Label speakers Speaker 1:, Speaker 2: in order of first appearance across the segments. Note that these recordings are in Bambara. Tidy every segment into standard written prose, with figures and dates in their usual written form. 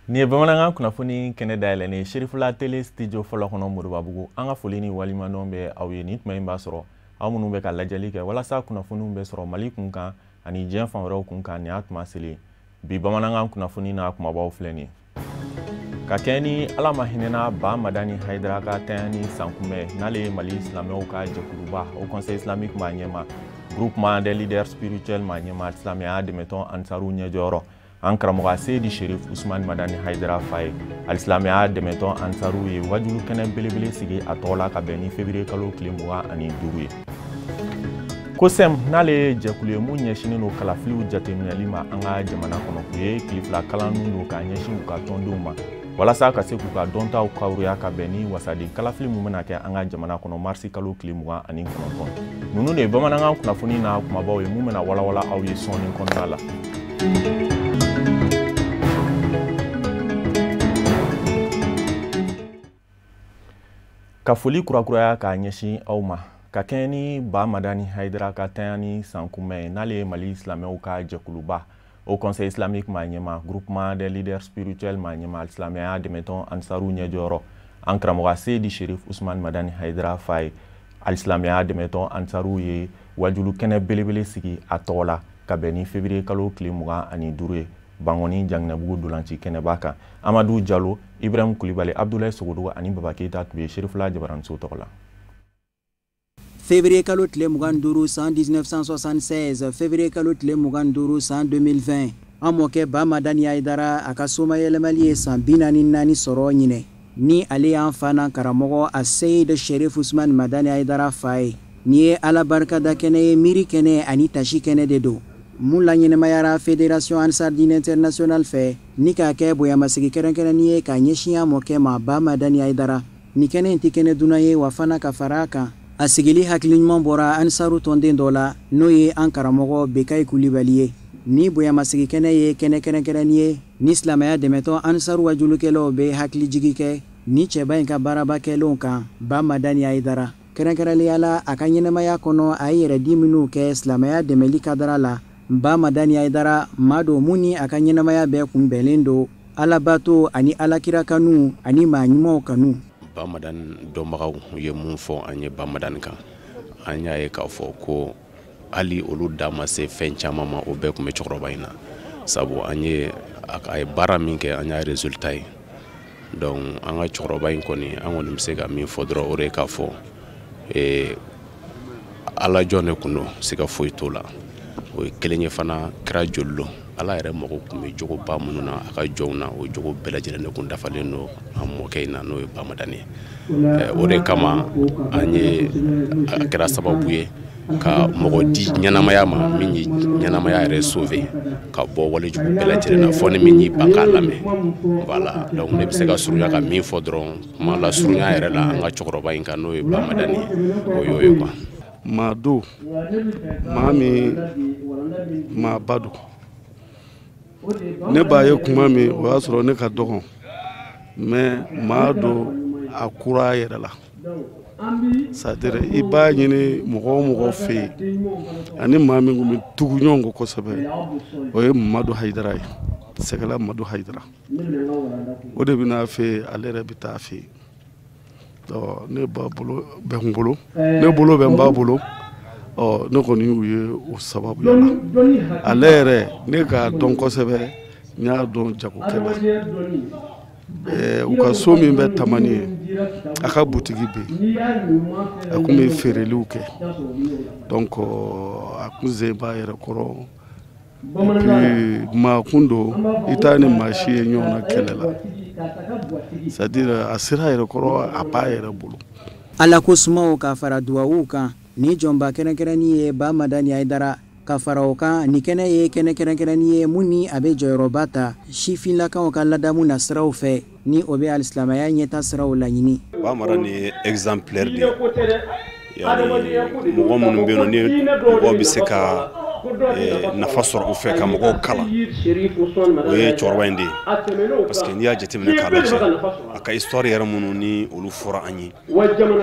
Speaker 1: Nin ye bamanankan kunnafoni kɛnɛ dayɛlɛnnen Cherifla Télé studio fɔlɔ kɔnɔ Moribabugu. An ka foli ni waleɲumandɔn bɛ aw ye nin tuma in b'a sɔrɔ aw minnu bɛ ka lajɛli kɛ walasa kunnafoniw bɛ sɔrɔ Mali kun kan ani diɲɛ fan wɛrɛw kun kan. Nin y'a tuma selen. Bi bamanankan kunnafoni n'a kumabaw filɛ nin ye. Ka kɛɲɛ ni Ala ma hinɛna Ba Madani Hayidara ka tanyani sankunbɛn, n'ale ye Mali silamɛw ka jɛkuluba au Conseil islamique maa ɲɛma, groupement des leaders spirituels maa ɲɛma, silamɛya dɛmɛtɔn Ansaru ɲɛjɔyɔrɔ, an karamɔgɔ Seyidi Sherif Usman Madani Hayidara fa ye, alisilamɛya dɛmɛtɔn Ansaru ye wajulu kɛnɛ belebele sigi a tɔgɔ la ka bɛn ni février kalo tile 25 ye. COSEM n'ale ye jɛkulu ye mun ɲɛsinnen don kalafiliw jateminɛli ma an ka jamana kɔnɔ, u ye tile fila kalanniw don k'a ɲɛsin u ka tɔndenw ma walasa ka se k'u ka dɔntaw kawuruya ka bɛn ni wasaden kalafili mun bɛna kɛ an ka jamana kɔnɔ marisi kalo tile 29. Ninnu de ye bamanankan kunnafoni n'a kumabaw ye mun bɛna walawala aw ye sɔɔni kɔnɔna la. Ka foli kurakuraya k'a ɲɛsin aw ma ka kɛɲɛ ni Ba Madani Hayidara ka tanyani sankunbɛn ye, n'ale ye Mali silamɛw ka jɛkuluba au Conseil islamique maa ɲɛma, groupement des leaders spirituels maa ɲɛma, silamɛya dɛmɛtɔn Ansaru ɲɛjɔyɔrɔ, an karamɔgɔ Seyidi Sherif Usman Madani Hayidara fa ye, alisilamɛya dɛmɛtɔn Ansaru ye wajulu kɛnɛ belebele sigi a tɔgɔ la ka bɛn ni février kalo tile 25 ye Bangɔni Janginɛbugu dolanci kɛnɛba kan. Amadu Jalo, Ibrahim Kulibali, Abdoulaye Sogodogo ani Baba Keita tun bɛ Cherifla Jabaranso tɔgɔ la.
Speaker 2: Février kalo tile 25 san 1976, février kalo tile 25 san 2020, an mɔkɛ Ba Madani Hayidara a ka somayɛlɛmali ye san 44 sɔrɔ ɲinɛ, ni ale y'an fa n'an karamɔgɔ a Seyid Sherif Usman Madani Hayidara fa ye. Nin ye Ala barikada kɛnɛ ye, miiri kɛnɛ ani tasi kɛnɛ de don mun la ɲɛnɛmayara Fédération Ansar Dine International fɛ ni k'a kɛ bonyamasigi kɛrɛnkɛrɛnnin ye k'a ɲɛsin an mɔkɛ ma Ba Madani Hayidara. Nin kɛnɛ in tɛ kɛnɛ dunan ye, wa fana ka fara a kan, a sigili hakili ɲuman bɔra Ansaru tɔnden dɔ la, n'o ye an karamɔgɔ Bekayi Kulibali ye. Ni bonyamasigi kɛnɛ ye kɛnɛ kɛrɛnkɛrɛnnin ye ni silamɛya dɛmɛtɔn Ansaru wajulukɛlaw bɛ hakilijigi kɛ ni cɛba in ka baaraba kɛlenw kan Ba Madani Hayidara. Kɛrɛnkɛrɛnnenya la a ka ɲɛnɛmaya kɔnɔ, a ye yɛrɛdi minnu kɛ silamɛya dɛmɛli kadara la. Ba Madani Hayidara maa don mun ni a ka ɲɛnɛmaya bɛɛ kun bɛnnen don Alabato ani Alakira kanu ani maa ɲumanw kanu.
Speaker 3: Ba Madani dɔnbagaw ye mun fɔ an ye Ba Madani kan, an y'a ye k'a fɔ ko hali olu da ma se fɛn caman ma, o bɛɛ tun bɛ cɛkɔrɔba in na, sabu an ye a ye baara min kɛ, an y'a résultat ye. Donc an ka cɛkɔrɔba in kɔni, an kɔni bɛ se ka min fɔ dɔrɔn, o de ye k'a fɔ Ala jɔn de kun don, siga foyi t'o la. O ye kelen ye fana, kɛra joli don, Ala yɛrɛ mago tun bɛ jogoba minnu na a ka jɔnw na, o jogo bɛɛ lajɛlen de kun dafalen don an mɔkɛ in na, n'o ye Ba Madani ye. O de kama an ye a kɛra sababu ye ka mɔgɔ di ɲɛnamaya ma min ye ɲɛnamaya yɛrɛ sauver ka bɔ walejugu bɛɛ lajɛlen na, fɔ ni min y'i ban k'a lamɛn. Voilà, donc ne bɛ se ka surunya ka min fɔ dɔrɔn kuma la surunya yɛrɛ la an ka cɛkɔrɔba in kan, n'o ye Ba Madani ye, o y'o ye quoi.
Speaker 4: Maa don, maa min maaba don, ne b'a ye kuma min o y'a sɔrɔ ne ka dɔgɔn, mais maa don a kura a yɛrɛ la, c'est-à-dire i b'a ɲini mɔgɔ o mɔgɔ fɛ yen ani maa min kun bɛ tugu ɲɔgɔn kɔ kosɛbɛ, o ye Mamadu Hayidara ye, Sɛgɛla Mamadu Hayidara, o de bɛ n'a fɛ yen, ale yɛrɛ bɛ taa a fɛ yen. Ne ba bolo bɛ n bolo, ne bolo bɛ n ba bolo, ne kɔni y'u ye o sababuya la. Ale yɛrɛ ne k'a dɔn kosɛbɛ, n y'a dɔn jagokɛ la. U ka so min bɛ Tamani ye, a ka butigi bɛ yen, a kun bɛ feereliw kɛ, donc a kun sen b'a yɛrɛ kɔrɔ. Et puis maa kun don, i t'a ni maa si ye ɲɔgɔn na kɛlɛ la, c'est-à-dire a sera a yɛrɛ kɔrɔ, a b'a yɛrɛ bolo.
Speaker 2: Ala ko sumaw ka fara duwawu kan, ni jɔnba kɛrɛnkɛrɛnnin ye Ba Madani Hayidara. Ka fara o kan, nin kɛnɛ ye kɛnɛ kɛrɛnkɛrɛnnin ye mun ni a bɛ jɔyɔrɔba ta sifinlakaw ka ladamu na siraw fɛ, ni o bɛ alisilamɛya ɲɛta siraw laɲini.
Speaker 5: Ba Madani ye exemplaire de ye, yani mɔgɔ minnu bɛ yen nɔ ni mɔgɔ bɛ se ka nafa sɔrɔ u fɛ ka mɔgɔw kalan, o ye cɛkɔrɔba in de ye. Parce que n'i y'a jateminɛ k'a lajɛ, a ka histoire yɛrɛ minnu ni olu fɔra an ye,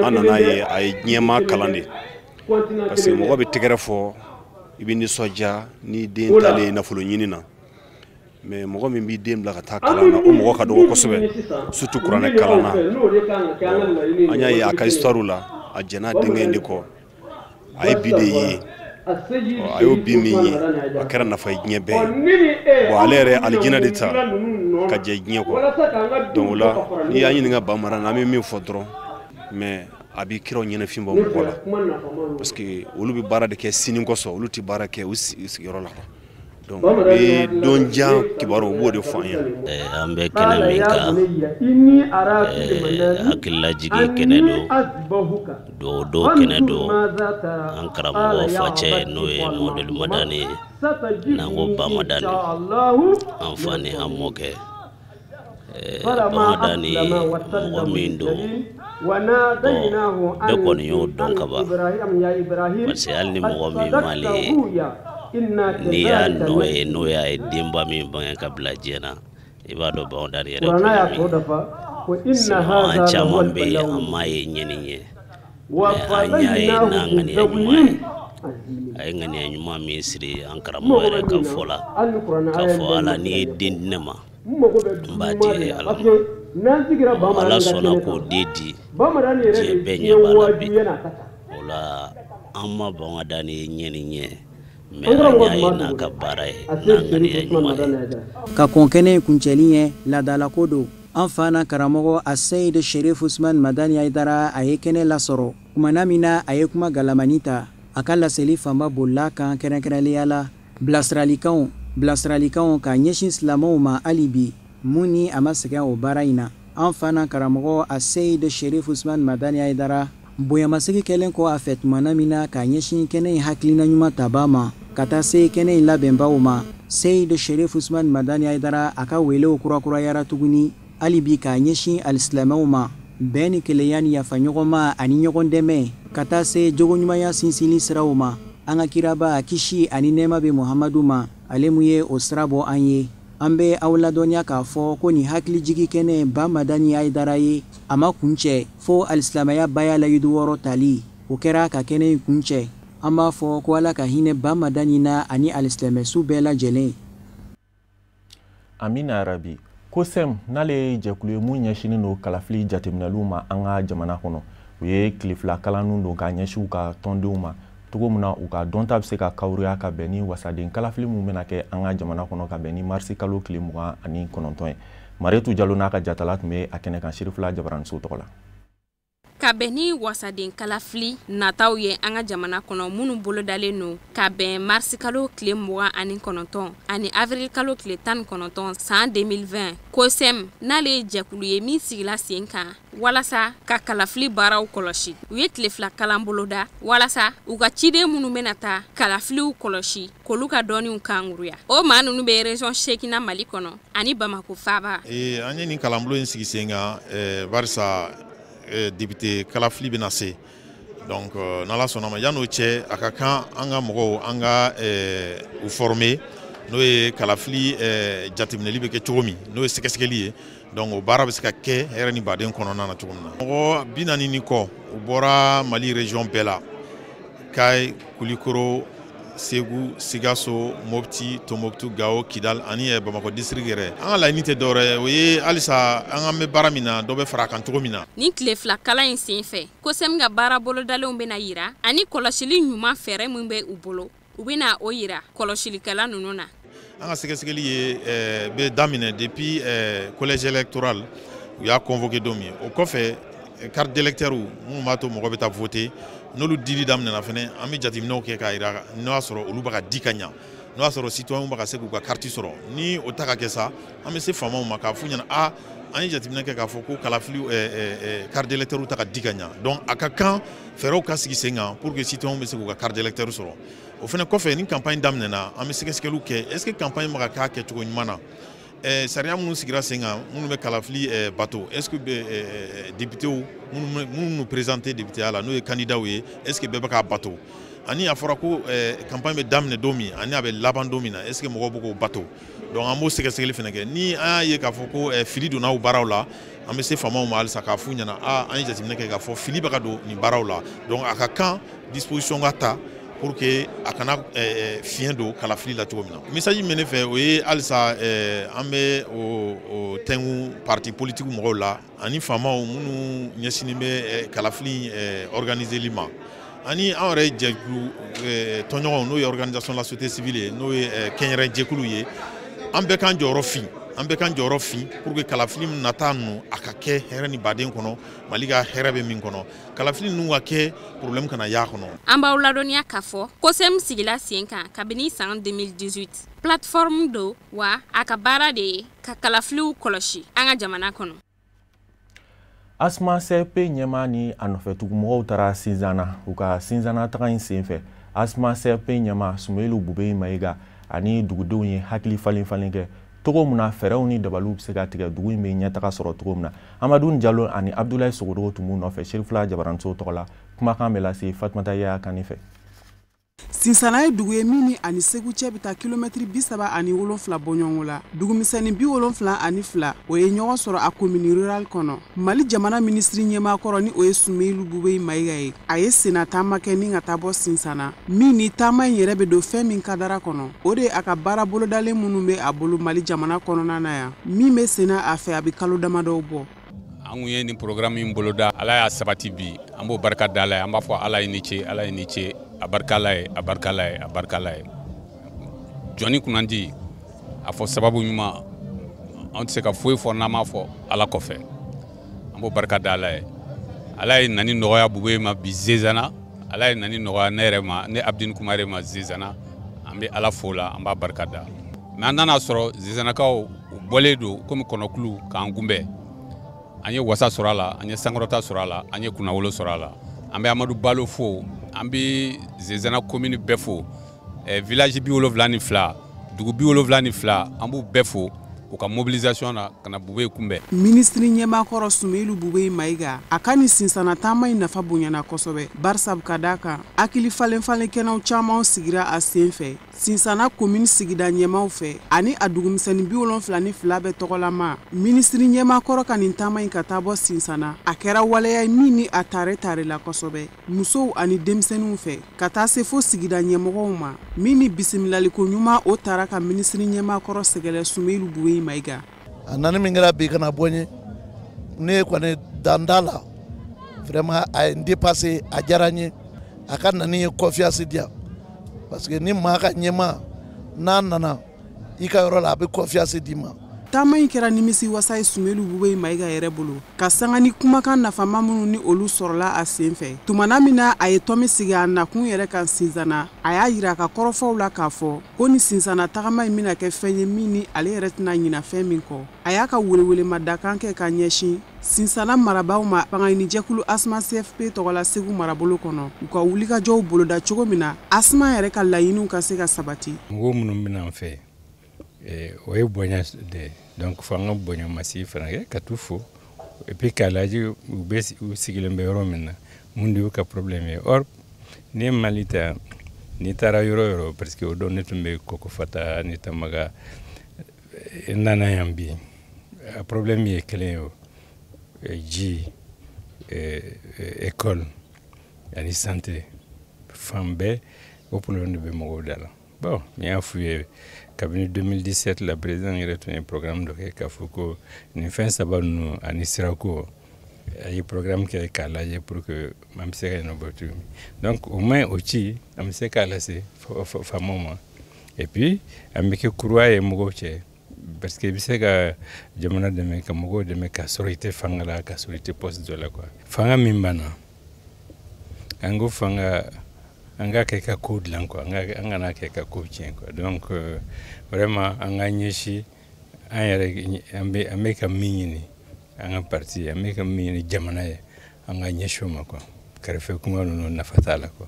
Speaker 5: an nana ye a ye diɲɛmaa kalan de. Parce que mɔgɔ bɛ tɛgɛrɛ fɔ, i bɛ nisɔndiya n'i den talen nafolo ɲini na, mais mɔgɔ min b'i den bila ka taa kalan na, o mɔgɔ ka dɔgɔ kosɛbɛ, surtout kuranɛ kalan na. An y'a ye a ka histoire la, a jɛnna denkɛ in de kɔ, a ye bi de ye, a y'o bi min ye, a kɛra nafa ye diɲɛ bɛɛ ye. Bon, ale yɛrɛ alijinɛ de ta ka jɛ diɲɛ kɔ. Donc o la, n'i y'a ɲininka Bamara na, an bɛ min fɔ dɔrɔn, mais a b'i kiraw ɲɛnafin bɔ mɔgɔ la, parce que olu bɛ baara de kɛ sini kosɔn, olu tɛ baara kɛ u sigiyɔrɔ la. Donc u bɛ don jan kibaru, u b'o de fɔ an ɲɛna.
Speaker 6: An bɛ kɛnɛ min kan, hakililajigin kɛnɛ don, duwawu don kɛnɛ don, an karamɔgɔ facɛ n'o ye Mɔdɛli Madani ye, n'an ko Bamadani, an fa ni an mɔkɛ. Bamadani mɔgɔ min don, bɛɛ kɔni y'o dɔn ka ban, parce que hali ni mɔgɔ min m'ale ye, n'i y'a nɔ ye, n'o y'a ye denba min bange ka bila diɲɛ na, i b'a dɔn Bamadani yɛrɛ kun ye min ye. Sinon an caman bɛ yen, an m'a ye ɲɛ ni ɲɛ, mais an y'a ye n'a ŋaniya ɲuman ye. A ye ŋaniya ɲuman min siri an karamɔgɔ yɛrɛ ka fɔ la, k'a fɔ Ala n'i ye den di ne ma, n b'a di Ala ma. Ala sɔnna k'o den di, diɲɛ bɛɛ ɲɛ b'a la bi. O la an ma Bamadani ye ɲɛ ni ɲɛ, mais an y'a ye n'a ka baara ye, n'a ŋaniya ɲuman ye.
Speaker 2: Ka kɔn kɛnɛ in kuncɛli ɲɛ, laadalako don. An fa na karamɔgɔ Aseyid Sherif Usman Madani Hayidara, a ye kɛnɛ lasɔrɔ kumana min na, a ye kuma galamani ta. A ka laseli fanba bolila kan kɛrɛnkɛrɛnnenya la bilasiralikanw ka ɲɛsin silamɛw ma hali bi, mun ni a ma sɛgɛn o baara in na. An fa na karamɔgɔ Aseyid Sherif Usman Madani Hayidara, bonyamasigi kɛlen kɔ a fɛ tumana min na ka ɲɛsin kɛnɛ in hakilina ɲuman tabaa ma, ka taa se kɛnɛ in labɛnbaw ma, Seyid Sherif Usman Madani Hayidara a ka welew kurakurayara tuguni hali bi k'a ɲɛsin alisilamɛw ma, bɛn ni kelenya ni yafaɲɔgɔnma ani ɲɔgɔn dɛmɛ, ka taa se jogoɲumanya sinsinni siraw ma. An ka kiraba, kisi ani nɛɛma bɛ Muhamadu ma, ale mun ye o sira bɔ an ye. An bɛ aw ladɔnniya k'a fɔ ko nin hakilijigi kɛnɛ Bamadani Hayidara ye, a ma kuncɛ fo alisilamɛya baya layidu 6 tali, o kɛra ka kɛnɛ in kuncɛ. An b'a fɔ ko Ala ka hinɛ Bamadani na ani alisilamɛsu bɛɛ lajɛlen.
Speaker 1: Amina rabi. COSEM n'ale ye jɛkulu ye mun ɲɛsinnen don kalafili jateminɛliw ma an ka jamana kɔnɔ, u ye tile fila kalanniw don k'a ɲɛsin u ka tɔndenw ma, cogo min na u ka dɔnta bɛ se ka kawuruya ka bɛn ni wasaden kalafili mun bɛna kɛ an ka jamana kɔnɔ ka bɛn ni marisi kalo tile 29 ye. Mariyetu Jalo n'a ka jatala tun bɛ a kɛnɛ kan Sirifila Jabaraniso tɔgɔ la.
Speaker 7: Ka bɛn ni wasaden kalafili nataw ye an ka jamana kɔnɔ minnu bolodalen don ka bɛn marisi kalo tile 29 ani avril kalo tile 19 san 2020, COSEM n'ale ye jɛkulu ye min sigila sen kan walasa ka kalafili baaraw kɔlɔsi. U ye tile fila kalan boloda walasa u ka ciden minnu bɛna taa kalafiliw kɔlɔsi k'olu ka dɔnniw kanguruya. O maa ninnu bɛ région 8 na Mali kɔnɔ ani Bamako faaba.
Speaker 8: An ye nin kalanbulon in sigi sen kan barisa député kalafili bɛna se, donc n'Ala sɔnna ma, yan'o cɛ a ka kan an ka mɔgɔw an ka u former, n'o ye kalafili jateminɛli bɛ kɛ cogo min, n'o ye sɛgɛsɛgɛli ye. Donc o baara bɛ se ka kɛ hɛrɛ ni baden kɔnɔna na cogo min na. Mɔgɔ 40 ni kɔ, u bɔra Mali région bɛɛ la, Kayi, Kulikoro, Segu, Sikaso, Mopti, Tombouctou, Gao, Kidal ani Bamakɔ district yɛrɛ. An ka laɲini tɛ dɔwɛrɛ ye, o ye halisa an ka bɛ baara min na, dɔ bɛ fara a kan cogo min na.
Speaker 7: Nin tile fila kalan in sen fɛ, COSEM ka baara bolodalenw bɛna yira ani kɔlɔsili ɲuman fɛɛrɛ min bɛ u bolo, u bɛna o yira kɔlɔsilikɛla ninnu na.
Speaker 8: An ka sɛgɛsɛgɛli ye bɛ daminɛ depuis collège électoral u y'a convoqué don min, o kɔfɛ carte d'électeur minnu b'a to mɔgɔ bɛ taa voter, n'olu dili daminɛna fɛnɛ, an bɛ jateminɛw kɛ k'a yira n'o y'a sɔrɔ olu bɛ ka di ka ɲa, n'o y'a sɔrɔ citoyenw bɛ ka se k'u ka carte sɔrɔ. Ni o ta ka kɛ sa, an bɛ se faamaw ma k'a f'u ɲɛna, a an ye jateminɛ kɛ k'a fɔ ko kalafili carte d'électeur ta ka di ka ɲa, donc a ka kan fɛɛrɛw ka sigi sen kan pour que citoyenw bɛ se k'u ka carte d'électeur sɔrɔ. O fɛnɛ kɔfɛ, ni campagne daminɛna, an bɛ sɛgɛsɛgɛliw kɛ, est ce que campagne bɛ ka k'a kɛcogo ɲuman na, sariya minnu sigira sen kan minnu bɛ kalafili bato, est ce que députéw minnu présenté députéya la, n'o ye candidat ye, est ce que bɛɛ bɛ k'a bato. Ani a fɔra ko campagne bɛ daminɛ don min ani a bɛ laban don min na, est ce que mɔgɔw bɛ k'o bato? Donc an b'o sɛgɛsɛgɛli fana kɛ. Ni an y'a ye k'a fɔ ko fili donna o baaraw la, an bɛ se faamaw ma halisa k'a f'u ɲɛna, a an ye jateminɛ kɛ k'a fɔ fili bɛ ka don nin baaraw la, donc a ka kan disposition ka ta pour que a kana fiɲɛ don kalafili la cogo min na. Message min bɛ ne fɛ, o ye halisa an bɛ o tɛnku parti politique mɔgɔw la ani faamaw minnu ɲɛsinnen bɛ kalafili organiseli ma, ani an yɛrɛ jɛkulu tɔnɲɔgɔnw, n'o ye organisation la société civile ye, n'o ye kɛnyɛrɛ jɛkulu ye. An bɛɛ k'an jɔyɔrɔ fin, an bɛɛ k'an jɔyɔrɔ fin pour que kalafili nata ninnu a ka kɛ hɛrɛ ni baden kɔnɔ, Mali ka hɛrɛ bɛ min kɔnɔ, kalafili ninnu ka kɛ problème kana y'a kɔnɔ.
Speaker 7: An b'aw ladɔnniya k'a fɔ COSEM sigila sen kan kabini san 2018. Plateforme don, wa a ka baara de ye ka kalafiliw kɔlɔsi an ka jamana kɔnɔ.
Speaker 1: ASMA CFP ɲɛmaa ni a nɔfɛtugumɔgɔw taara Sinzana. U ka Sinzana taga in senfɛ, ASMA CFP ɲɛmaa Sumeyilu Bubeyi Mayiga ani dugudenw ye hakili falen falen kɛ togo mun na fɛɛrɛw ni dabaliw bɛ se ka tigɛ dugu in bɛ ɲɛtaga sɔrɔ cogo min na. Amadu Jalo ani Abdulayi Sogodogo tun b'u nɔfɛ Serifula Jabaranso tɔgɔ la. Kumakan bɛ lase Fatumata Yaya Kane fɛ.
Speaker 9: Sinsana ye dugu ye min ni ani Segu cɛ bɛ taa kilomɛtiri 37 bɔɲɔgɔnko la. Dugumisɛnnin 72, o ye ɲɔgɔn sɔrɔ a commune rurale kɔnɔ. Mali jamana minisiri ɲɛmaa kɔrɔ, ni o ye Sumeyilu Bubeyi Mayiga ye, a ye senna taama kɛ ni ka taa bɔ Sinsana, min ni taama in yɛrɛ bɛ don fɛn min kadara kɔnɔ, o de ye a ka baara bolodalen minnu bɛ a bolo Mali jamana kɔnɔna na yan, min bɛ senna a fɛ a bɛ kalo damadɔw bɔ.
Speaker 10: An kun ye nin programme in boloda, Ala y'a sabati bi, an b'o barika da Ala ye, an b'a fɔ Ala ye ni ce, Ala ye ni ce, a barika Ala ye, a barika Ala ye, a barika Ala ye. Jɔnni kunnandi, a fɔ sababu ɲuman, an tɛ se ka foyi fɔ n'an m'a fɔ Ala kɔfɛ, an b'o barika da Ala ye. Ala ye nani nɔgɔya Bubeyi ma bi Zezana, Ala ye nani nɔgɔya ne yɛrɛ ma, ne Abdini Kumare ma Zezana, an bɛ Ala fo la, an b'a barika da. Mais an nana sɔrɔ Zezanakaw u bɔlen don komi kɔnɔkulu k'an kunbɛn. An ye wasa sɔrɔ a la, an ye sankɔrɔta sɔrɔ a la, an ye kunnawolo sɔrɔ a la. An bɛ Amadu Balo fo, an bɛ Zezana commune bɛɛ fo, village 72, dugu 72, an b'u bɛɛ fo u ka mobilisation na ka na Bubeyi kunbɛn.
Speaker 9: Minisiri ɲɛmaa kɔrɔ Sumeyilu Bubeyi Mayiga, a ka nin Sinsana taama in nafa bonyana kosɛbɛ, barisa ka d'a kan hakili falen falen kɛnɛw caman sigira a sen fɛ Sinsana commune sigida ɲɛmaaw fɛ ani a dugumisɛnnin 72 bɛɛ tɔgɔlama. Minisiri ɲɛmaa kɔrɔ ka nin taama in ka taa bɔ Sinsana, a kɛra waleya ye min ni a tare tare la kosɛbɛ musow ani denmisɛnninw fɛ ka taa se fo sigida ɲɛmɔgɔw ma, min ni bisimilaliko ɲuman o taara ka minisiri ɲɛmaa kɔrɔ sɛgɛrɛ Sumeyilu Bubeyi Mayiga.
Speaker 11: A nani min kɛra bi ka na bɔ n ye, ne kɔni dan t'a la, vraiment a ye n dépassé, a diyara n ye, a ka nani ye confiance di yan. Parce que ni maa ka ɲɛmaa n'a nana i ka yɔrɔ la, a bɛ confiance d'i ma.
Speaker 9: Taama in kɛra nimisi wasa ye Sumeyilu Bubeyi Mayiga yɛrɛ bolo, ka sanga ni kumakan nafama minnu ni olu sɔrɔla a sen fɛ. Tumana min na a ye tɔmi sigi a nakun yɛrɛ kan Sinsana, a y'a yira a ka kɔrɔfɔw la k'a fɔ ko ni Sinsana tagama in bɛna kɛ fɛn ye min ni ale yɛrɛ tɛna ɲina fɛn min kɔ. A y'a ka welewelemadakan kɛ ka ɲɛsin Sinsana marabaaw ma fangaɲinijɛkulu ASMA CFP tɔgɔ la Segu marabolo kɔnɔ, u ka wulikajɔw boloda cogo min na ASMA yɛrɛ ka laɲiniw ka se ka sabati.
Speaker 12: Mɔgɔ minnu bɛna an fɛ, o ye bonya de ye, donc fo an ka bonya masigi fana kɛ ka t'u fo, et puis k'a lajɛ u bɛ u sigilen bɛ yɔrɔ min na, mun de y'u ka problème ye. Or n'i ye Mali ta, n'i taara yɔrɔ o yɔrɔ, parce que o don ne tun bɛ Kɔkɔfata ni Tamaga, n nana yan bi, a problème ye kelen ye o, ji, école ani santé, fan bɛɛ o problème de bɛ mɔgɔw da la. Bon, n y'a f'u ye kabini 2017 la, président yɛrɛ tun ye programme dɔ kɛ k'a fɔ ko nin fɛn saba ninnu ani sirako, a ye programme kɛ k'a lajɛ pour que an bɛ se ka ɲɛnabɔ cogo min. Donc au moins o ci an bɛ se k'a lase faamaw ma, et puis an bɛ kɛ kuruwa ye mɔgɔw cɛ, parce que i bɛ se ka jamana dɛmɛ, ka mɔgɔw dɛmɛ k'a sɔrɔ i tɛ fanga la, k'a sɔrɔ i tɛ poste dɔ la quoi. Fanga min b'an na, an ko fanga, an ka kɛ ka ko dilan quoi, an kana kɛ ka ko tiɲɛ quoi. Donc vraiment an ka ɲɛsin an yɛrɛ, an bɛ ka min ɲini an ka parti, an bɛ ka min ɲini jamana ye, an ka ɲɛsin o ma quoi. Kɛrɛfɛ kuma ninnu nafa t'a la quoi,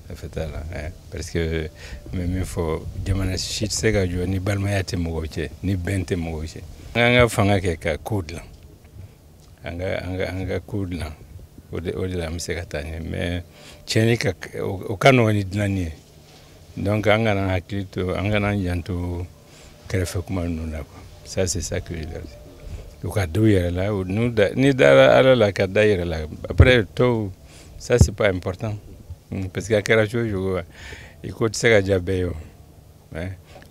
Speaker 12: nafa t'a la, parce que n bɛ min fɔ, jamana si tɛ se ka jɔ ni balimaya tɛ mɔgɔw cɛ, ni bɛn tɛ mɔgɔw cɛ. An ka fanga kɛ ka ko dilan, an ka ko dilan. O de la an bɛ se ka taa ɲɛ, mais tiɲɛni ka o ka nɔgɔn ni dilanni ye. Donc an kana hakili to, an kana janto kɛrɛfɛ kuma ninnu na quoi. Ça, c'est ça que je leur dis. U ka da u yɛrɛ la, n'i dara Ala la ka da i yɛrɛ la, après tɔw, ça c'est pas important, parce que a kɛra cogo o cogo, i ko tɛ se ka diya bɛɛ ye o.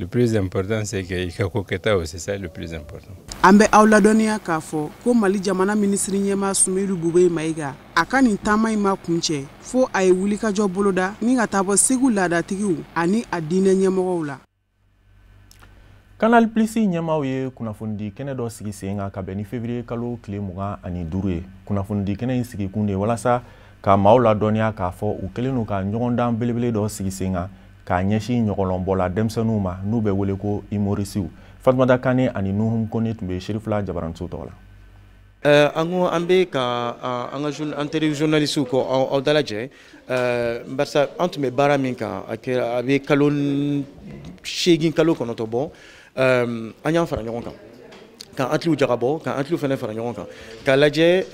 Speaker 12: Le plus important, c'est que i ka ko kɛta o, c'est ça le plus important.
Speaker 9: An bɛ aw ladɔnniya k'a fɔ ko Mali jamana minisiri ɲɛmaa Sumeyilu Bubɛyi Mayiga, a ka nin taama in ma kuncɛ fo a ye wulikajɔ boloda ni ka taa bɔ Segu laadatigiw ani a diinɛ ɲɛmɔgɔw la.
Speaker 1: Canal Plus ɲɛmaaw ye kunnafonidi kɛnɛ dɔ sigi sen kan ka bɛn ni février kalo tile 25 ye. Kunnafonidi kɛnɛ in sigikun de ye walasa ka maaw ladɔnniya k'a fɔ u kɛlen don ka ɲɔgɔndan belebele dɔ sigi sen kan k'a ɲɛsin ɲɔgɔlɔnbɔla denmisɛnninw ma n'u bɛ wele ko humoristew. Fatumata Kane ani Nuhum Kone tun bɛ Serifula Jabaranso tɔgɔ la.
Speaker 13: An ko an bɛ ka an ka an teri journalistew ko aw dalajɛ, barisa an tun bɛ baara min kan, a kɛra a bɛ kalo 8 kalo 9 bɔ, an y'an fara ɲɔgɔn kan k'an hakiliw jagabɔ, k'an hakiliw fana fara ɲɔgɔn kan k'a lajɛ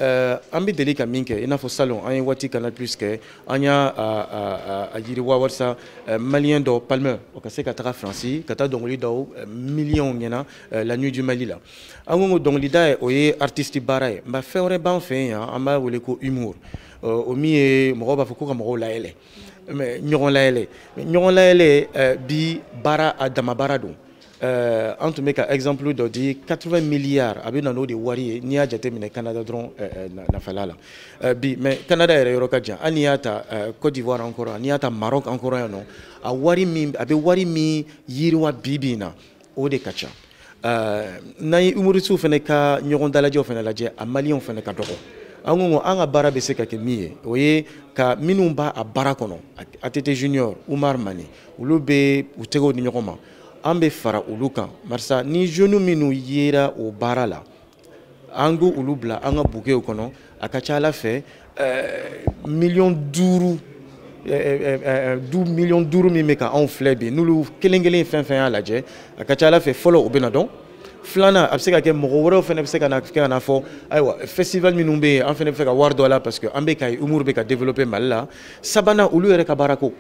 Speaker 13: an bɛ deli ka min kɛ. I n'a fɔ salon an ye waati Canal Plus kɛ, an y'a a yiriwa walasa malien dɔ Palmer o ka se ka taga Faransi ka taa dɔnkili daw miliyɔnw ɲɛna la nuit du Mali la. An ko dɔnkilida o ye artiste baara ye, nka fɛn wɛrɛ b'an fɛ yan, an b'a wele ko humour, o min ye mɔgɔw b'a fɔ ko ka mɔgɔw layɛlɛ, mais ɲɔgɔn layɛlɛ bi baara a dama baara don. An tun bɛ ka exemple dɔ di, 80 milliards a bɛ na n'o de wari ye n'i y'a jateminɛ Canada dɔrɔn nafala la bi. Mais Canada yɛrɛ yɔrɔ ka jan, hali n'i y'a ta Côte d'Ivoire an kɔrɔ, n'i y'a ta Maroc an kɔrɔ yan nɔ, a wari min a bɛ wari min yiriwa bi bi in na, o de ka ca. N'an ye humoristew fana ka ɲɔgɔn dalajɛw fana lajɛ, a maliyɛnw fana ka dɔgɔ. An ko an ka baara bɛ se ka kɛ min ye, o ye ka minnu b'a a baara kɔnɔ, ATT Junior, Umar Mane, olu bɛ u tɛgɛw di ɲɔgɔn ma, an bɛ fara olu kan, barisa ni jeunes minnu yera o baara la, an k'o olu bila an ka bouquetw kɔnɔ. A ka ca Ala fɛ miliyɔn 5 du miliyɔn 5 min bɛ ka anw filɛ bi, n'olu kelen kelen fɛn fɛn y'a lajɛ, a ka ca Ala fɛ fɔlɔ o bɛ na dɔn, filanan a bɛ se ka kɛ mɔgɔ wɛrɛw fana bɛ se ka na kɛ ka na fɔ ayiwa festival minnu bɛ yen, an fana bɛ fɛ ka wari dɔ la parce que an bɛ ka humour bɛ ka développer Mali la. Sabanan, olu yɛrɛ ka baara ko,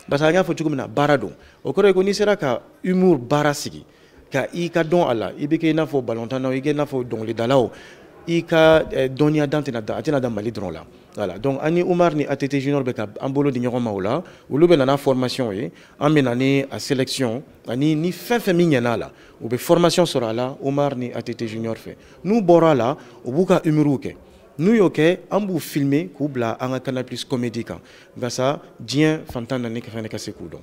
Speaker 13: parce que an y'a fɔ cogo min na, baara don. O kɔrɔ ye ko n'i sera ka humour baara sigi ka i ka dɔn a la, i bɛ kɛ i n'a fɔ balontannaw, i kɛ i n'a fɔ dɔnkilidalaw, i ka dɔnniya dan tɛna dan, a tɛna dan Mali dɔrɔn la. Voilà, donc an ni Umar ni ATT Junior bɛ ka an bolo di ɲɔgɔn ma o la, olu bɛ na n'a formation ye, an bɛ na ni a sélection ani ni fɛn fɛn min ɲɛna a la, u bɛ formation sɔrɔ a la Umar ni ATT Junior fɛ. N'u bɔra a la, u b'u ka humour kɛ. N'u y'o kɛ, an b'u filmer k'u bila an ka Canal Plus comédie kan, walasa diɲɛ fantan naani fana ka se k'u dɔn.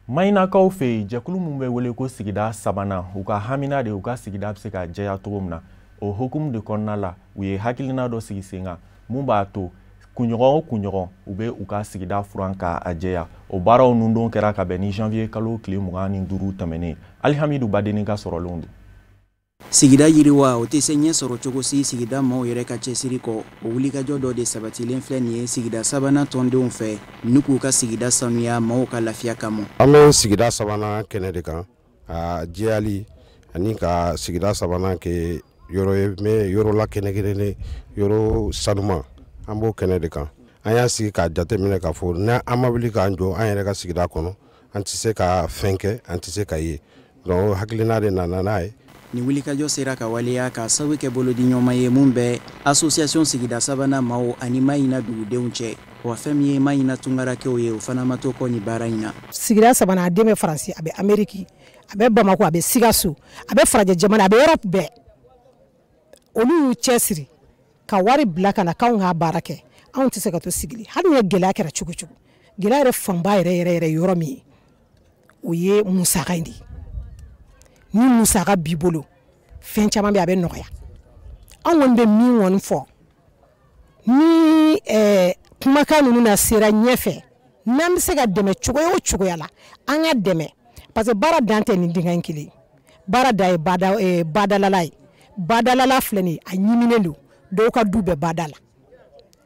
Speaker 1: Mayinakaw fɛ yen, jɛkulu min bɛ wele ko sigida sabanan, u ka hamina de u ka sigida bɛ se ka jɛya cogo min na. O hukumu de kɔnɔna la, u ye hakilina dɔ sigi sen kan mun b'a to kunɲɔgɔn o kunɲɔgɔn u bɛ u ka sigida furan k'a jɛya. O baaraw nundon kɛra ka bɛn ni janvier kalo tile 25 tɛmɛnen. Alihamidu Badenni ka sɔrɔlenw don.
Speaker 2: Sigida yiriwa o tɛ se ɲɛ sɔrɔ cogo si sigida maaw yɛrɛ ka cɛsiri kɔ. O wulikajɔ dɔ de sabatilen filɛ nin ye sigida sabanan tɔndenw fɛ n'u k'u ka sigida sanuya maaw ka lafiya kama.
Speaker 14: An bɛ sigida sabanan kɛnɛ de kan, a jɛyali ani ka sigida sabanan kɛ yɔrɔ ye, mais yɔrɔ la kɛnɛ yɔrɔ sanuma, an b'o kɛnɛ de kan. An y'a sigi k'a jateminɛ k'a fɔ n'an ma wuli k'an jɔ an yɛrɛ ka sigida kɔnɔ, an tɛ se ka fɛn kɛ, an tɛ se ka ye. Donc hakilina de nana n'a ye.
Speaker 2: Ni wulikajɔ sera ka waleya k'a sababu kɛ bolodiɲɔgɔnma ye mun bɛ association sigida sabanan maaw ani Mayina dugudenw cɛ. Wa fɛn min ye Mayina tunkarakɛw ye, o fana ma to kɔ ni baara in na.
Speaker 15: Sigida sabanan, a den bɛ Faransi, a bɛ Ameriki, a bɛ Bamako, a bɛ Sikaso, a bɛ farajɛ jamana, a bɛ yɔrɔ bɛɛ. Olu y'u cɛsiri ka wari bila ka na k'anw k'a baara kɛ. Anw tɛ se ka to sigili, hali ni gɛlɛya kɛra cogo cogo, gɛlɛya yɛrɛ fanba yɛrɛ yɛrɛ yɛrɛ yɔrɔ min ye, o ye musaka in de ye. Ni musaka b'i bolo, fɛn caman bɛ a bɛ nɔgɔya. Anw kɔni bɛ min kɔni fɔ, ni kumakan ninnu na sera ɲɛfɛ, n'an bɛ se ka dɛmɛ cogoya o cogoya la, an ka dɛmɛ, parce que baara dan tɛ nin dingɛ in kelen. Baara dan ye badalala ye. Badalala filɛ nin ye, a ɲiminen don, dɔw ka du bɛɛ bada la,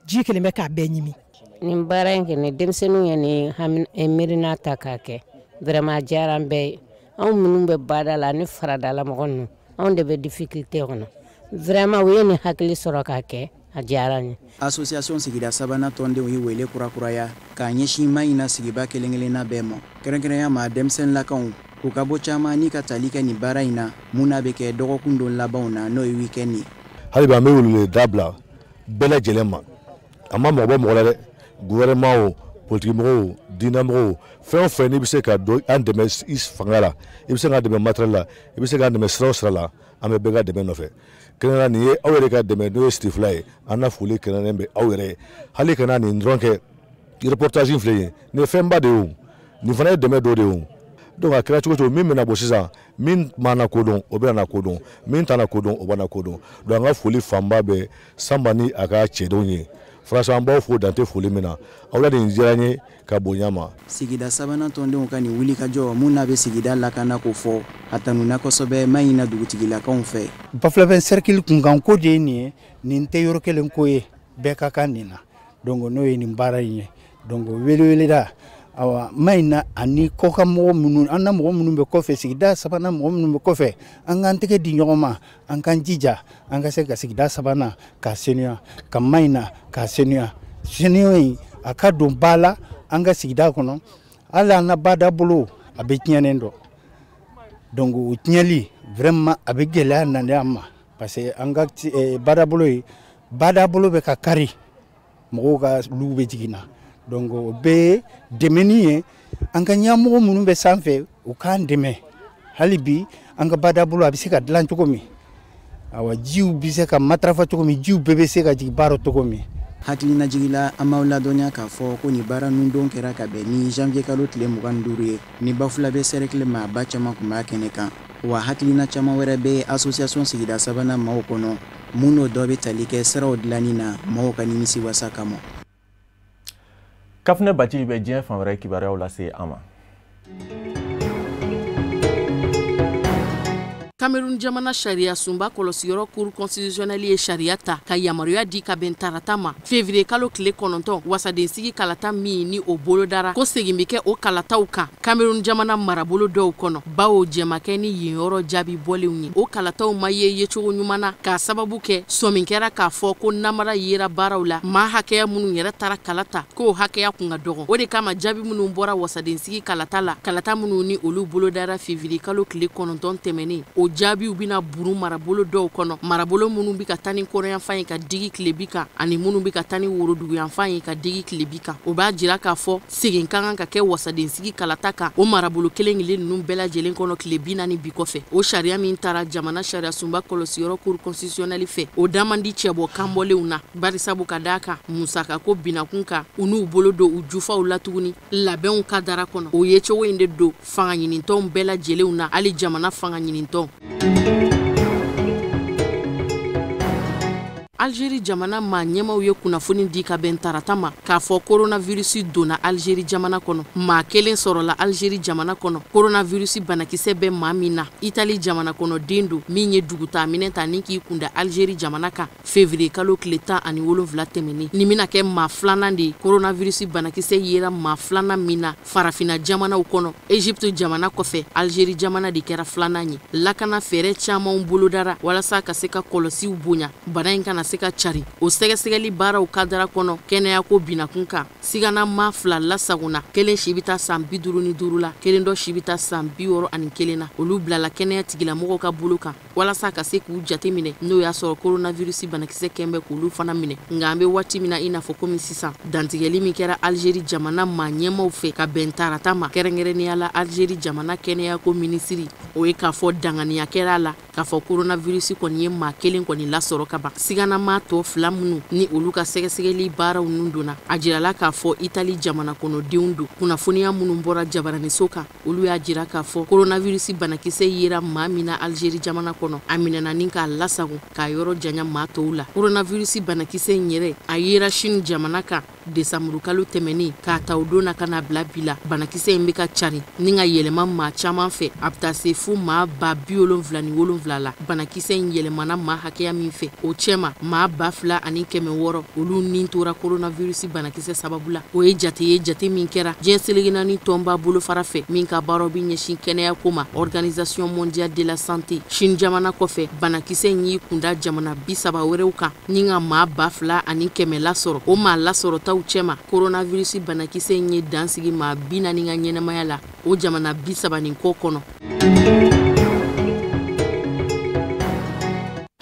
Speaker 15: ji kelen bɛ k'a bɛɛ ɲimi.
Speaker 16: Nin baara in kɛ, denmisɛnninw ye nin miirina ta k'a kɛ, vraiment a diyara an bɛɛ ye. Anw minnu bɛ baada la ani faradala mɔgɔ ninnu, anw de bɛ difficulté kɔnɔ. Vraiment u ye nin hakili sɔrɔ k'a kɛ, A diyara n ye.
Speaker 2: Association sigida sabanan tɔndenw ye wele kurakuraya k'a ɲɛsin Mahina sigiba kelen-kelenna bɛɛ ma, kɛrɛnkɛrɛnya ma denmisɛnninlakaw, u ka bɔ caman ni ka tali kɛ nin baara in na, mun n'a bɛ kɛ dɔgɔkun don labanw na, n'o ye week-end ye.
Speaker 17: Hali bi an bɛ welewele da bila bɛɛ lajɛlen ma, a ma mɔgɔ bɔ mɔgɔ la dɛ, gouvernement o, politique mɔgɔw o, diinɛ mɔgɔw o, fɛn o fɛn n'i bɛ se ka don an dɛmɛ i fanga la, i bɛ se k'an dɛmɛ matériel la, i bɛ se k'an dɛmɛ sira o sira la, an bɛ bɛɛ ka dɛmɛ nɔfɛ. Kɛrɛnkɛrɛnnenya nin ye aw yɛrɛ ka dɛmɛ n'o ye Sirifila ye, an na foli kɛrɛnkɛrɛnnen bɛ aw yɛrɛ ye. Hali kana nin dɔrɔn kɛ, reportage filɛ nin ye, nin ye fɛnba de ye o, nin fana ye dɛmɛ dɔ de ye o. Donc a kɛra cogo cogo, min bɛna bɔ sisan, min m'an na kodɔn, o bɛna na kodɔn, min t'an na kodɔn, o b'an na kodɔn. Donc an ka foli fanba bɛ Sanba ni a ka cɛdenw ye. Franchement an b'aw fo dan tɛ foli min na, aw la nin diyara n ye ka bonya ma.
Speaker 2: Sigida sabanan tɔndenw ka nin wulikajɔ mun n'a bɛ sigida lakana ko fɔ, a tanuna kosɛbɛ Mahina dugutigilakaw fɛ.
Speaker 18: Bafulabɛ cercle kunkanko de ye nin ye, nin tɛ yɔrɔ kelen ko ye, bɛɛ ka kan nin na. Donc n'o ye nin baara in ye. Donc weleweleda awa Mahina ani kɔkan mɔgɔ minnu, an na mɔgɔ minnu bɛ kɔfɛ, sigida sabanan mɔgɔ minnu bɛ kɔfɛ, an k'an tɛgɛ di ɲɔgɔn ma, an k'an jija, an ka se ka sigida sabanan k'a senuya, ka Mahina k'a senuya. Senuya in a ka don ba la an ka sigida kɔnɔ, hali an ka badabolo a bɛ tiɲɛnen dɔn. Donc o tiɲɛli vraiment a bɛ gɛlɛya nalen an ma, parce que an ka badabolo ye, badabolo bɛ ka kari, mɔgɔw ka luw bɛ jigin na. Donc o bɛɛ ye dɛmɛni ye, an ka ɲɛmɔgɔ minnu bɛ sanfɛ u k'an dɛmɛ hali bi an ka badabolo a bɛ se ka dilan cogo min, awa jiw bɛ se ka matarafa cogo min, jiw bɛɛ bɛ se ka jigin baara cogo min.
Speaker 2: Hakilinajigila an b'aw ladɔnniya k'a fɔ ko nin baara ninnu don kɛra ka bɛn ni janvier kalo tile 25 ye, ni Bafulabɛ cercle maaba caman tun b'a kɛnɛ kan, wa hakilina caman wɛrɛ bɛ association sigida sabanan maaw kɔnɔ, mun n'o dɔ bɛ tali kɛ siraw dilanni na maaw ka nimisiwasa kama.
Speaker 1: Kafunɛ Bacili bɛ diɲɛ fan wɛrɛ kibaruyaw lase an ma.
Speaker 19: Cameroun jamana sariya sunba kɔlɔsiyɔrɔ cour constitutionnelle ye sariya ta ka yamaruya di ka bɛn tarata ma février kalo tile 9 wasadensigi kalata min ni o bolodara ko segin bɛ kɛ o kalataw kan Cameroun jamana marabolo dɔw kɔnɔ, bawo jɛmakɛ ni yen yɔrɔ jaabi bɔlenw ye. O kalataw ma ye yecogo ɲuman na k'a sababu kɛ sɔmi kɛra k'a fɔ ko namara yera baaraw la, maa hakɛya minnu yɛrɛ taara kalata k'o hakɛya kun ka dɔgɔ. O de kama jaabi minnu bɔra wasadensigi kalata la, kalata minnu ni olu bolodara février kalo tile 9 tɛmɛnen, o jaabiw bɛna burun marabolo dɔw kɔnɔ, marabolo minnu bɛ ka taa ni kɔrɔyanfan ye ka digi tilebi kan ani minnu bɛ ka taa ni woroduguyanfan ye ka digi tilebi kan. O b'a jira k'a fɔ segin ka kan ka kɛ wasadensigi kalata kan o marabolo kelen kelen ninnu bɛɛ lajɛlen kɔnɔ tile 40 bi kɔfɛ. O sariya min taara jamana sariya sunba kɔlɔsiyɔrɔ cour constitutionnelle fɛ, o da man di cɛbɔ kanbɔlenw na, barisabu ka d'a kan musakako binakun kan, u n'u bolo don u jufaw la tuguni labɛnw ka dara kɔnɔ. O ye cogo in de don fanga ɲinitɔnw bɛɛ lajɛlenw na, hali jamana fanga ɲinitɔnw. Algérie jamana maa ɲɛmaw ye kunnafoni di ka bɛn tarata ma k'a fɔ coronavirus donna Algérie jamana kɔnɔ. Maa kelen sɔrɔla Algérie jamana kɔnɔ coronavirus banakisɛ bɛ maa min na. Italie jamana kɔnɔ den don min ye dugutaaminɛ ta ni k'i kunda Algérie jamana kan février kalo tile 17 tɛmɛnen. Nin bɛna kɛ maa filanan de ye coronavirus banakisɛ yera maa filanan min na farafinna jamanaw kɔnɔ. Égypte jamana kɔfɛ, Algérie jamana de kɛra filanan ye. Lakana fɛɛrɛ camanw bolodara walasa ka se ka kɔlɔsiw bonya bana in kana se ka cari. O sɛgɛsɛgɛli baaraw kadara kɔnɔ kɛnɛyako binakun kan, sigana maa fila lasagona, kelen si bɛ taa san 55 la, kelen dɔ si bɛ taa san 61 na. Olu bilala kɛnɛya tigilamɔgɔw ka bolo kan walasa ka se k'u jate minɛ n'o y'a sɔrɔ coronavirus banakisɛ kɛn bɛ k'olu fana minɛ. Nka an bɛ waati min na i n'a fɔ komi sisan, dantigɛli min kɛra Algérie jamana maa ɲɛmaw fɛ ka bɛn tarata ma, kɛrɛnkɛrɛnnenya la Algérie jamana kɛnɛyako minisiri, o ye k'a fɔ danganiya kɛra a la k'a fɔ coronavirus kɔni ye maa kelen kɔni lasɔrɔ ka ban. Sigana maa tɔ fila minnu ni olu ka sɛgɛsɛgɛli baaraw ninnu donna, a jirala k'a fɔ Italie jamana kɔnɔdenw don. Kunnafoniya minnu bɔra jabaraniso kan, olu y'a jira k'a fɔ coronavirus banakisɛ yera maa min na Algérie jamana kɔnɔ, a minɛna ni k'a lasago k'a yɔrɔ janya maa tɔw la. Coronavirus banakisɛ in yɛrɛ a yera Chine jamana kan Desanburukalo tɛmɛnen k'a ta o don na ka na bila bi la, banakisɛ in bɛ ka cari ni ka yɛlɛma maa caman fɛ, a bɛ taa se fo maa 77,000 la. Banakisɛ in yɛlɛmana maa hakɛya min fɛ, o cɛma maa 2600 olu ni tora coronavirus banakisɛ sababu la. O ye jate ye, jate min kɛra diɲɛ seleke naani tɔnba bolofara fɛ min ka baaraw bɛ ɲɛsin kɛnɛya ko ma, Organisation mondiale de la santé. Chine jamana kɔfɛ, banakisɛ in y'i kunda jamana 30 wɛrɛw kan ni ka maa 2100 lasɔrɔ. O maa lasɔrɔtaw cɛma, coronavirus banakisɛ in ye dansigi maa 40 ka ɲɛnamaya la o jamana 30 ni kɔ kɔnɔ.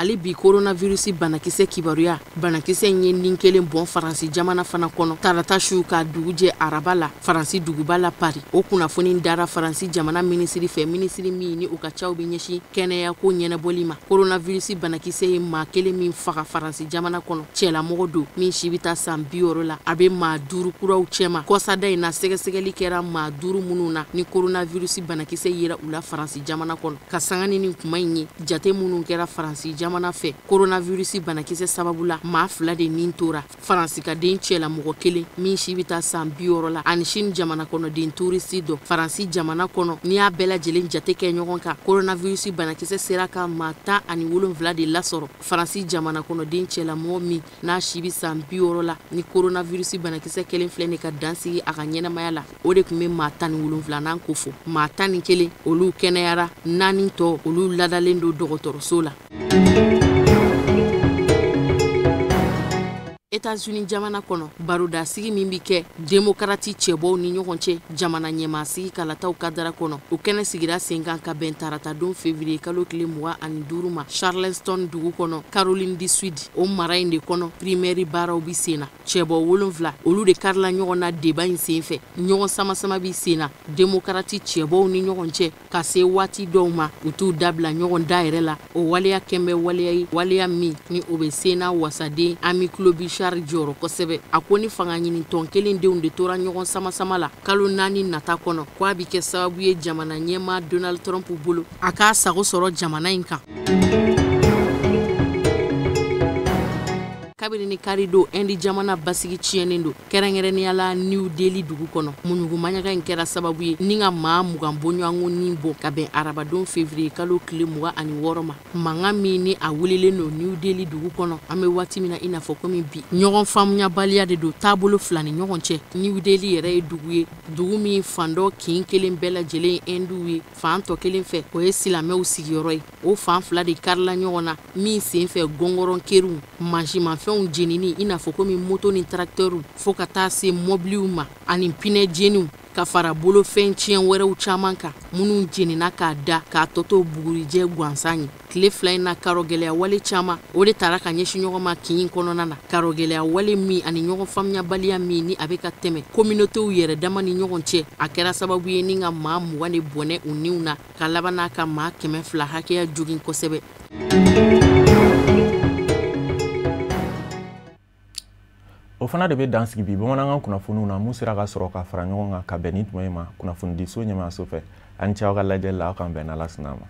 Speaker 19: Ale bi coronavirus banakisɛ kibaruya, banakisɛ in ye nin kelen bɔn Faransi jamana fana kɔnɔ tarata su ka dugu jɛ araba la Faransi duguba la Paris. O kunnafoni dara Faransi jamana minisiri fɛ, minisiri min ni u ka caw bɛ ɲɛsin kɛnɛya ko ɲɛnabɔli ma. Coronavirus banakisɛ ye maa kelen min faga Faransi jamana kɔnɔ, cɛlamɔgɔ don min si bɛ taa san 60 la. A bɛ maa 5 kuraw cɛma. Kɔsada in na, sɛgɛsɛgɛli kɛra maa 5 minnu na ni coronavirus banakisɛ yera u la Faransi jamana kɔnɔ. Ka sanga ni nin kuma in ye, jate minnu kɛra Faransi jamana fɛ coronavirus banakisɛ sababu la, maa 2 de nin tora. Faransi ka den cɛlamɔgɔ kelen min si bɛ taa san 60 la, ani Chine jamana kɔnɔden touriste dɔ. Faransi jamana kɔnɔ, n'i y'a bɛɛ lajɛlen jate kɛ ɲɔgɔn kan, coronavirus banakisɛ sera ka maa 17 de lasɔrɔ. Faransi jamana kɔnɔden cɛlamɔgɔ min n'a si bɛ san 60 la ni coronavirus banakisɛ kelen filɛ nin ka dansigi a ka ɲɛnamaya la, o de tun bɛ maa 17nan ko fɔ. Maa 11 olu kɛnɛyara, 4 tɔ olu ladalen don dɔgɔtɔrɔso la. États-Unis jamana kɔnɔ, barodasigi min bɛ kɛ démocrate cɛbɔw ni ɲɔgɔn cɛ jamana ɲɛmaasigi kalataw kadara kɔnɔ, o kɛnɛ sigira sen kan ka bɛn tarata don février kalo tile 25 ma Charleston dugu kɔnɔ, Caroline du Sud. O mara in de kɔnɔ primaire baaraw bɛ sen na. Cɛbɔ 7 olu de karila ɲɔgɔn na débat in sen fɛ. Ɲɔgɔn sama-sama bɛ sen na démocrate cɛbɔw ni ɲɔgɔn cɛ ka se waati dɔw ma, u t'u dabila ɲɔgɔn da yɛrɛ la. O waleya kɛn bɛ waleya ye, waleya min ni o bɛ sen na wasaden Amy Klobuchar jɔyɔrɔ kosɛbɛ. A ko ni fanga ɲini tɔn kelen denw de tora ɲɔgɔn sama-sama la kalo 4 nata kɔnɔ, ko a bɛ kɛ sababu ye jamana ɲɛmaa Donald Trump bolo a k'a sago sɔrɔ jamana in kan. Kabini ni kari don, Inde jamana basigi tiɲɛnen don, kɛrɛnkɛrɛnnenya la New Delhi dugu kɔnɔ. Muɲugumaɲaga in kɛra sababu ye ni ka maa 20 bɔɲɔgɔnko ni bɔ ka bɛn arabadon février kalo tile 26 ma. Mankan min ni a wulilen don New Delhi dugu kɔnɔ, an bɛ waati min na i n'a fɔ komi bi, ɲɔgɔn faamuyabaliya de don taabolo fila ni ɲɔgɔn cɛ. New Delhi yɛrɛ ye dugu ye, dugu min fan dɔ kin kelen bɛɛ lajɛlen ye Hinduw ye, fan tɔ kelen fɛ o ye silamɛw sigiyɔrɔ ye. O fan fila de karila ɲɔgɔn na min sen fɛ gɔngɔrɔn keriw, mansimafɛnw jenini i n'a fɔ komi moto ni tracteurw, fo ka taa se mɔbiliw ma ani pinɛ jeniw, ka fara bolofɛn tiɲɛ wɛrɛw caman kan minnu jenina k'a da k'a tɔ to bugurijɛ gansan ye. Tile fila in na, karɔgɛlɛya wale caman o de taara ka ɲɛsin ɲɔgɔn ma kin in kɔnɔna na. Karɔgɛlɛya wale min ani ɲɔgɔn faamuyabaliya min ni a bɛ ka tɛmɛ communautéw yɛrɛ dama ni ɲɔgɔn cɛ, a kɛra sababu ye ni ka maa 20 de bɔnɛ u niw na, ka laban n'a ka maa 200 hakɛya jogin kosɛbɛ.
Speaker 1: O fana de bɛ dan sigi bi bamanankan kunnafoniw na mun sera ka sɔrɔ ka fara ɲɔgɔn kan ka bɛn ni tuma in ma kunnafonidiso ɲɛmaayaso fɛ. An ni ce aw ka lajɛli la, aw k'an bɛn n'Ala sɔnna ma.